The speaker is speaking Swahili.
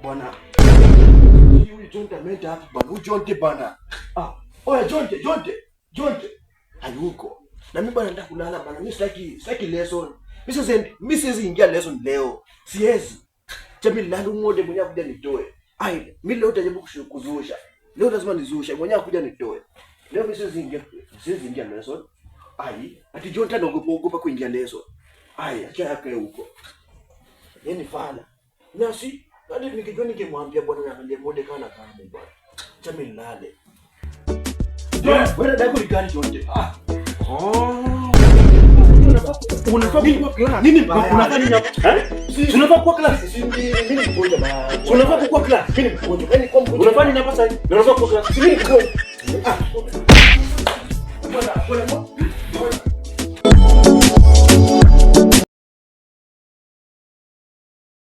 Bwana. Huyu Jonte ameenda wapi bwana? Huyu Jonte bwana. Ah, oya Jonte, Jonte, Jonte. Hayuko. Na mimi bwana nataka kulala bwana. Mimi sitaki lesson. Mimi siwezi ingia lesson leo. Siwezi. Cha mimi nilale umode mwenyewe akuja nitoe. Ai, mimi leo nitajaribu kuzusha. Leo lazima nizushe mwenyewe akuja nitoe. Leo mimi siwezi ingia lesson. Ai, ati Jonte anaogopa ogopa kuingia lesson. Ai, acha yake huko. Yeye ni fala. Na si hadi nikijua ningemwambia bwana niangalie mode kana kama bwana. Acha mimi nilale. Wewe dada yako ni gani, Jonte? Ah. Oh. Unafaa kuwa class. Nini mbaya? Unafaa nini hapa? Eh? Si unafaa kuwa class. Si mimi ni mgonjwa bwana. Si unafaa kuwa class. Mimi ni mgonjwa. Yaani kwa mgonjwa. Unafaa nini hapa sasa? Na unafaa kuwa class. Si mimi ni mgonjwa. Ah. Bwana, bwana.